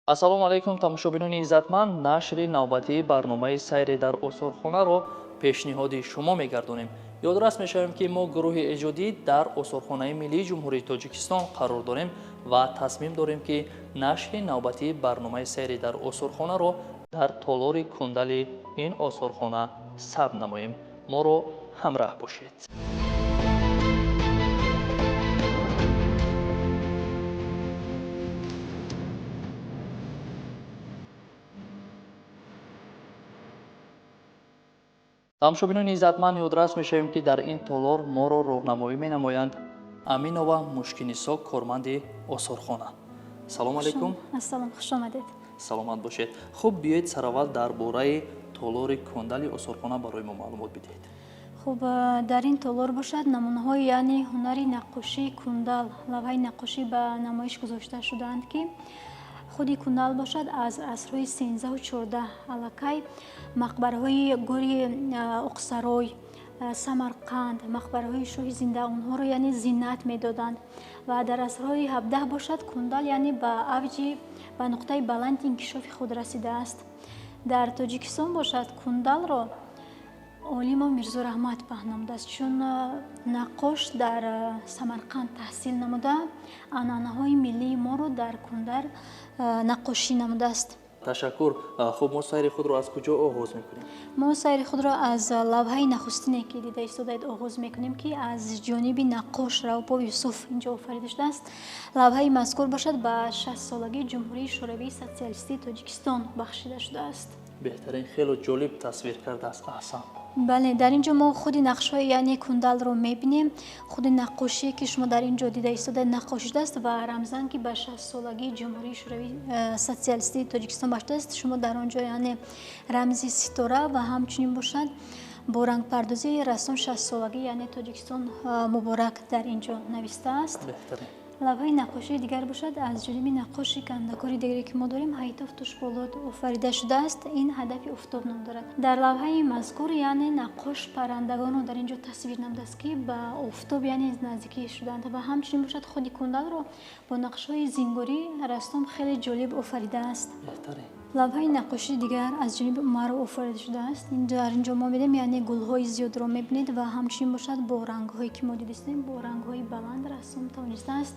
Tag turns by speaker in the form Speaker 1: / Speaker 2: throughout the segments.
Speaker 1: Ассалому алайкум, тамошобинони иззатманд. Нашри навбатии барномаи «Сайре дар осорхонаро» пешниҳоди шумо мегардонем. Ёдрас мешавем, ки мо гурӯҳи эҷодӣ дар Осорхонаи миллии Ҷумҳурии Тоҷикистон қарор дорем ва тасмим дорем, ки нашри навбатии барномаи «Сайре дар осорхонаро» дар толори кундали ин осорхона сабт намоем. Моро ҳамраҳ бошед. Тамошобинони иззатманд, ёдрас мешавем, ки дар ин толор моро роҳнамоӣ менамоянд Аминова Мушкинисо, корманди осорхона. Салому алайкум.
Speaker 2: Ассалом, хуш омадед.
Speaker 1: Саломат бошед. Хуб, биёед, сараввал дар бораи толори кундали осорхона барои мо маълумот бидиҳед.
Speaker 2: Хуб, дар ин толор бошад, намунаҳои, яъне ҳунари наққошии кундал, лавҳаи наққошӣ ба намоиш гузошта шудаанд, ки худи кундал бошад, аз асрҳои 13-у 14 аллакай мақбараҳои гӯри Оқсарой, Самарқанд, мақбараҳои Шоҳи Зинда онҳоро, яъне, зинат медоданд ва дар асрҳои 17 бошад, кундал, яъне, ба авҷи, ба нуқтаи баланди инкишофи худ расидааст. Дар Тоҷикистон бошад, кундалро Олимов Мирзораҳмат паҳн намудааст, чун наққош дар Самарқанд таҳсил намуда, анъанаҳои миллии моро дар кундал наққошӣ намудааст.
Speaker 1: Ташаккур. Хуб, мо сайри худро аз куҷо оғоз мекунем?
Speaker 2: Мо сайри худро аз лавҳаи нахустине, ки дида истодаед, оғоз мекунем, ки аз ҷониби наққош Раупов Юсуф инҷо офарида шудааст. Лавҳаи мазкур бошад, ба 60-солагии Ҷумҳурии Шӯравии Социалистии Тоҷикистон бахшида шудааст.
Speaker 1: Беҳтарин, хело ҷолиб тасвир кардааст, аҳсан.
Speaker 2: Бале, дар ин ҷо мо худи нақшҳои, яъне, кундалро мебинем. Худи наққошие, ки шумо дар ин ҷо дида истодаед, наққошӣ шудааст ва рамзан, ки ба 60-солагии Ҷумҳурии Шӯравии Социалистии Тоҷикистон бахшидааст. Шумо дар он ҷо, яъне, рамзи ситора ва ҳамчунин бошад, бо рангпардозии рассом «60-солагӣ, яъне, Тоҷикистон муборак» дар ин ҷо навистааст. Лавҳаи наққошии дигар бошад, аз ҷониби наққоши кандакори дигаре, ки мо дорем, Ҳайтов Тушболот офарида шудааст. Ин «Ҳадафи офтоб» ном дорад. Дар лавҳаи мазкур, яъне, наққош паррандагонро дар ин ҷо тасвир намудааст, ки ба офтоб, яъне, наздикӣ шудаанд ва ҳамчунин бошад, худи кундалро бо нақшҳои зингорӣ рассом хеле ҷолиб офаридааст. Лавҳаи наққошии дигар аз ҷониби Умаров офарида шудааст. Дар ин ҷо мо мебинем, яъне, гулҳои зиёдро мебинед ва ҳамчунин бошад, бо рангҳое, ки мо дидистем, бо рангҳои баланд рассом тавонистааст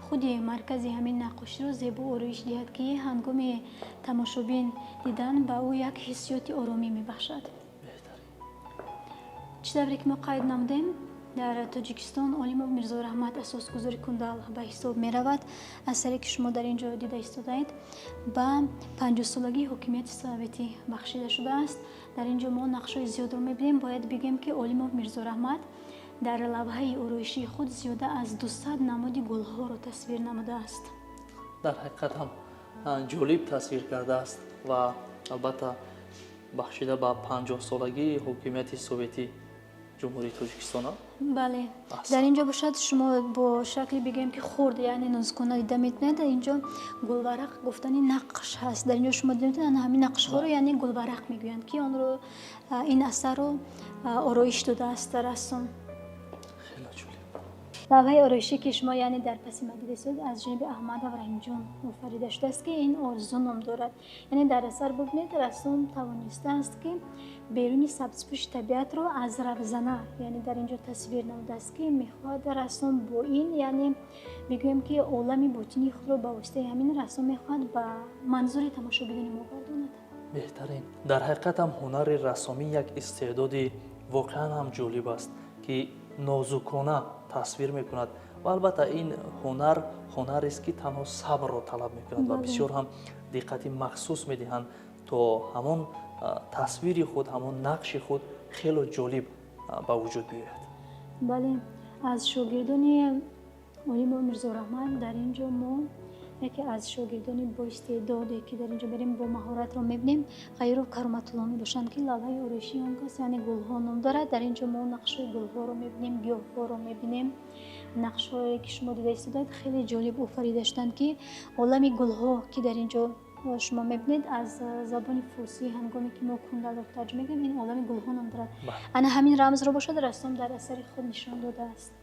Speaker 2: худи маркази ҳамин наққоширо зебо ороиш диҳад, ки ҳангоми тамошобин дидан ба ӯ як ҳиссиёти оромӣ мебахшад. Чӣ тавре ки мо қайд намудем, дар Тоҷикистон Олимов Мирзораҳмат асосгузори кундал ба ҳисоб меравад. Асаре, ки шумо дар ин ҷо дида истодаед, ба 50-солагии ҳокимияти советӣ бахшида шудааст. Дар ин ҷо мо нақшҳои зиёдро мебинем. Бояд бигӯем, ки Олимов Мирзораҳмат дар лавҳаи ороишии худ зиёда аз 200 намуди гулҳоро тасвир намудааст.
Speaker 1: Дар ҳақиқат ҳам ҷолиб тасвир кардааст ва албатта бахшида ба 50-солагии ҳокимияти советӣ Ҷумҳурии Тоҷикистон.
Speaker 2: Бале, дар ин ҷо бошад, шумо бо шакли, бигӯем, ки хурд, яъне нозукона дида метавонед. Дар ин ҷо гулварақ гуфтани нақш ҳаст. Дар ин ҷо шумо дида метавонед, ҳамин нақшҳоро, яъне, гулварақ мегӯянд, ки онро, ин асарро ороиш додааст рассом. Лавҳаи ороишӣ, ки шумо, яъне, дар паси ман дида истодаед, аз ҷониби Аҳмадов Раҳимҷон офарида шудааст, ки ин «Орзу» ном дорад. Яъне, дар асар бубинед, рассом тавонистааст, ки беруни сабзпӯши табиатро аз равзана, яъне, дар ин ҷо тасвир намудааст, ки мехоҳад рассом бо ин, яъне, бигӯем, ки олами ботинии худро ба воситаи ҳамин рассом мехоҳад ба манзури тамошобинони мо гардонад.
Speaker 1: Беҳтарин. Дар ҳақиқат ҳам ҳунари рассомӣ як истеъдоди воқеан ҳам ҷолиб аст, ки нозукона тасвир мекунад ва албатта ин ҳунар ҳунарест, ки танҳо сабрро талаб мекунад ва бисёр ҳам диққати махсус медиҳанд, то ҳамон тасвири худ, ҳамон нақши худ хело ҷолиб ба вуҷуд биёяд.
Speaker 2: Бале, аз шогирдони Олимов Мирзораҳмат дар ин ҷо мо яке аз шогирдони боистеъдоде, ки дар ин ҷо мерем, бо маҳоратро мебинем, Ғайров Кароматулло мебошанд, ки лавҳаи ороишии он кас, яъне, «Гулҳо» ном дорад. Дар ин ҷо мо нақшҳои гулҳоро мебинем, гиёҳҳоро мебинем. Нақшҳое, ки шумо дида истодаед, хеле ҷолиб офарида шуданд, ки олами гулҳо, ки дар ин ҷо шумо мебинед, аз забони форсӣ ҳангоме ки мо кундалро тарҷума мекунем, ин «Олами гулҳо» ном дорад. Ана ҳамин рамзро бошад, рассом дар асари худ нишон додааст.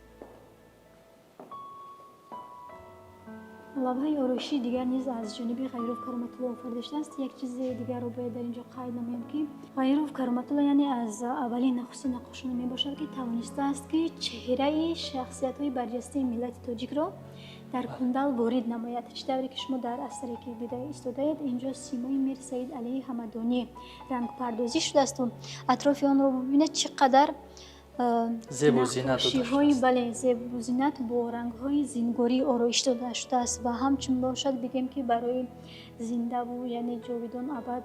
Speaker 2: Лавҳаи ороишии дигар низ аз ҷониби Ғайров Кароматулло офарида шудааст. Як чизи дигарро бояд дар ин ҷо қайд намоем, ки Ғайров Кароматулло яъне аз аввалин нахустин наққошоне мебошад, ки тавонистааст, ки чеҳраи шахсиятҳои барҷастаи миллати тоҷикро дар кундал ворид намояд. Чӣ тавре ки шумо дар асаре ки дида истодаед, инҷо симои Мир Саид Алии Ҳамадонӣ рангпардозӣ шудаасту атрофи онро бубинед, чӣ қадар нақшиҳои, бале, зебозинат бо рангҳои зингорӣ ороиш дода шудааст ва ҳамчун бошад, бигем, ки барои зиндаву яъне ҷовидон абад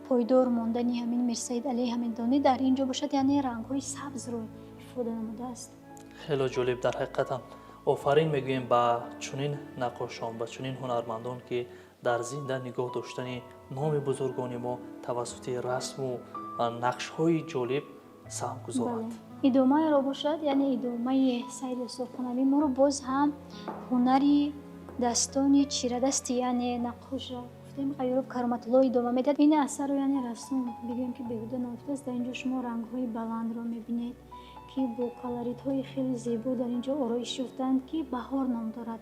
Speaker 2: пойдор мондани ҳамин Мирсаид Алии Ҳамадонӣ дар ин ҷо бошад, яъне рангҳои сабзро ифода намудааст.
Speaker 1: Хело ҷолиб. Дар ҳақиқатам, офарин мегӯем ба чунин наққошон, ба чунин ҳунармандон, ки дар зинда нигоҳ доштани номи бузургони мо тавассути расму нақшҳои ҷолиб саҳм гузоранд.
Speaker 2: Идомаеро бошад, яъне идомаи сайри осорхонавии моро боз ҳам ҳунари дастони чирадасти, яъне наққош гуфтем, Ғайёров Кароматулло идома медиҳад. Ин асарро, яъне рассом, бигӯем, ки беҳуда наёфтааст. Дар ин ҷо шумо рангҳои баландро мебинед, ки бо колоритҳои хеле зебо дар ин ҷо ороиш ёфтаанд, ки «Баҳор» ном дорад.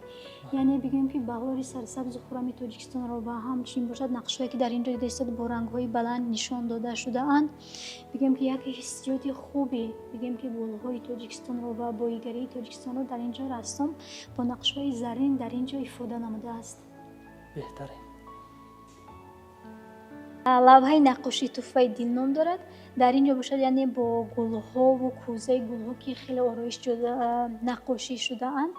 Speaker 2: Яъне бигӯем, ки баҳори сарсабзу хуррами Тоҷикистонро ва ҳамчунин бошад, нақшҳое ки дар ин ҷо дида истода, бо рангҳои баланд нишон дода шудаанд, бигӯем, ки як ҳиссиёти хуби, бигӯем, ки гулҳои Тоҷикистонро ва боигарии Тоҷикистонро дар ин ҷо рассом бо нақшҳои заррин дар ин ҷо ифода намудааст.
Speaker 1: Беҳтарин.
Speaker 2: Лавҳаи наққошии «Туҳфаи дил» ном дорад. Дар ин ҷо бошад, яъне бо гулҳову кӯзаи гулҳо, ки хеле ороиш наққошӣ шудаанд,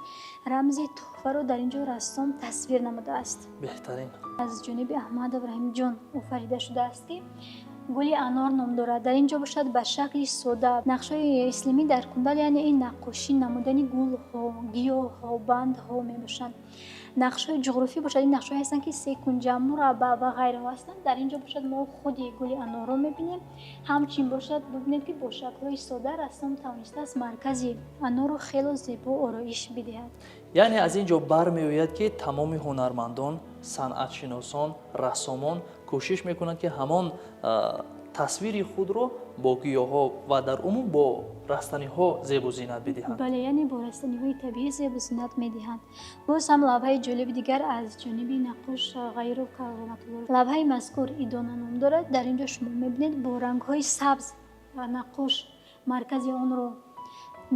Speaker 2: рамзи туҳфаро дар ин ҷо рассом тасвир намудааст.
Speaker 1: Беҳтарин.
Speaker 2: Аз ҷониби Аҳмадов Раҳимҷон офарида шудааст, ки «Гули анор» ном дорад. Дар ин ҷо бошад, ба шакли сода нақшҳои исломӣ дар кундал, яъне ин наққошӣ намудани гулҳо, гиёҳҳо, бандҳо мебошанд. Нақшҳои ҷуғрофӣ бошад, ин нақшҳое ҳастанд, ки секунҷа, мурабба ва ғайраҳо ҳастанд. Дар ин ҷо бошад, мо худи гули анорро мебинем. Ҳамчунин бошад, бибинед, ки бо шаклҳои сода рассом тавонистааст маркази анорро хело зебо ороиш бидиҳад.
Speaker 1: Яъне аз ин ҷо бармеояд, ки тамоми ҳунармандон, санъатшиносон, рассомон кӯшиш мекунанд, ки ҳамон тасвири худро бо гиёҳҳо ва дар умум бо растаниҳо зебу зинат бидиҳанд.
Speaker 2: Бале, яъне бо растаниҳои табиӣ зебу зинат медиҳанд. Боз ҳам лавҳаи ҷолиби дигар аз ҷониби наққош Ғайров Кароматулло. Лавҳаи мазкур «Идона» ном дорад. Дар ин ҷо шумо мебинед, бо рангҳои сабз наққош маркази онро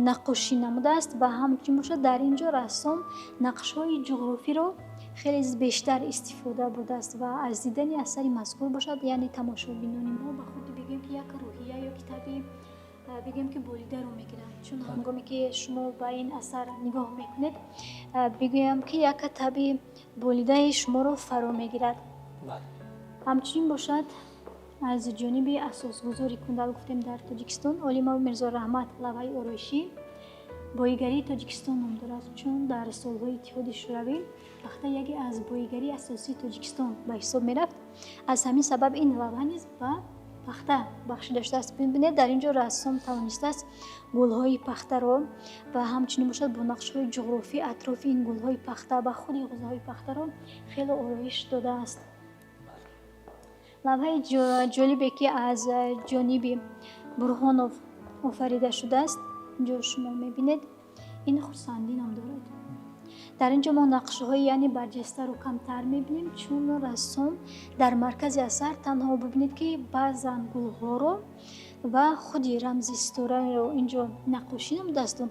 Speaker 2: наққошӣ намудааст ва ҳамчунин бошад, дар ин ҷо рассом нақшҳои ҷуғрофиро хеле бештар истифода бурдааст ва аз дидани асари мазкур бошад, яъне тамошобинони мо ба худ, бигӯем, ки як рӯҳия ё китоби, бигӯем, ки болидаро мегиранд, чун ҳангоме ки шумо ба ин асар нигоҳ мекунед, бигӯям, ки як таби болидаи шуморо фаро мегирад. Ҳамчунин бошад, аз ҷониби асосгузори кундал, гуфтем, дар Тоҷикистон, Олимов Мирзо Раҳмат, лавҳаи ороишӣ «Боигарии Тоҷикистон» ном дорад. Чун дар солҳои Иттиҳоди Шӯравӣ пахта яке аз боигарии асосии Тоҷикистон ба ҳисоб мерафт, аз ҳамин сабаб ин лавҳа низ ба пахта бахшида шудааст. Бибинед, дар ин ҷо рассом тавонистааст гулҳои пахтаро ва ҳамчунин бошад, бо нақшҳои ҷуғрофӣ атрофи ин гулҳои пахта ва худи ғӯзаҳои пахтаро хеле ороиш додааст. Лавҳаи ҷолибе, ки аз ҷониби Бурҳонов офарида шудааст, инҷо шумо мебинед, ин «Хурсандӣ» ном дорад. Дар ин ҷо мо нақшҳои, яъне барҷастаро камтар мебинем, чун рассом дар маркази асар танҳо, бибинед, ки баъзан гулҳоро ва худи рамзи ситораро инҷо наққошӣ намудаасту,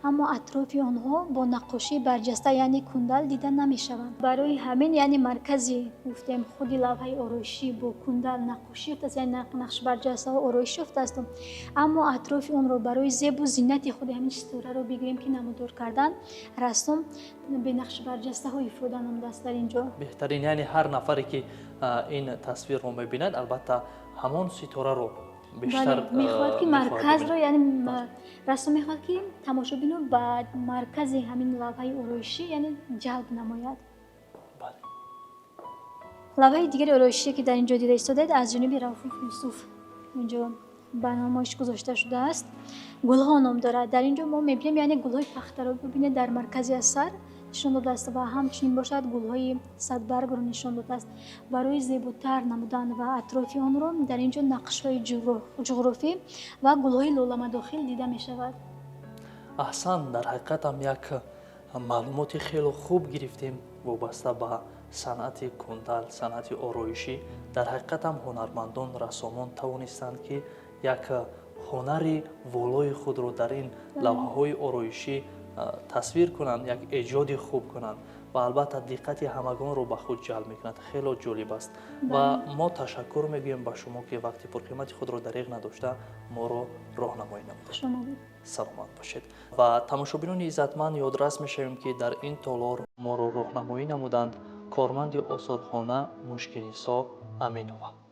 Speaker 2: аммо атрофи онҳо бо наққошии барҷаста, яъне кундал, дида намешаванд. Барои ҳамин, яъне маркази, гуфтем, худи лавҳаи ороишӣ бо кундал наққошӣ ёфтааст, яъне нақшбарҷастаҳо ороиш ёфтаасту, аммо атрофи онро барои зебу зинати худи ҳамин ситораро, бигӯем, ки намудор кардан, рассом бе нақшбарҷастаҳо ифода намудааст дар ин ҷо.
Speaker 1: Беҳтарин. Яъне ҳар нафаре, ки ин тасвирро мебинад, албатта, ҳамон ситораро бештар
Speaker 2: мехоҳад, ки марказро, яъне рассом мехоҳад, ки тамошобинро ба маркази ҳамин лавҳаи ороишӣ, яъне ҷалб намояд. Лавҳаи дигари ороишие, ки дар ин ҷо дида истодаед, аз ҷониби Рауфов Юсуф инҷо ба намоиш гузошта шудааст, «Гулҳо» ном дорад. Дар ин ҷо мо мебинем, яъне гулҳои пахтаро, бибинед, дар маркази асар нишон додааст ва ҳамчунин бошад, гулҳои садбаргро нишон додааст. Барои зеботар намудан ва атрофи онро дар ин ҷо нақшҳои ҷуғрофӣ ва гулҳои лоламадохил дида мешавад.
Speaker 1: Аҳсан. Дар ҳақиқатам як Маълумоти хело хуб гирифтем вобаста ба санъати кундал, санъати ороишӣ. Дар ҳақиқат ҳам ҳунармандон, рассомон тавонистанд, ки як ҳунари волои худро дар ин лавҳаҳои ороишӣ тасвир кунанд, як эҷоди хуб кунанд ва албатта диққати ҳамагонро ба худ ҷалб мекунад. Хело ҷолиб аст ва мо ташаккур мегӯем ба шумо, ки вақти пурқимати худро дареғ надошта, моро роҳнамоӣ намудед. Саломат бошед. Ва тамошобинони иззатманд, ёдрас мешавем, ки дар ин толор моро роҳнамоӣ намуданд корманди осорхона Мушкинисо Аминова.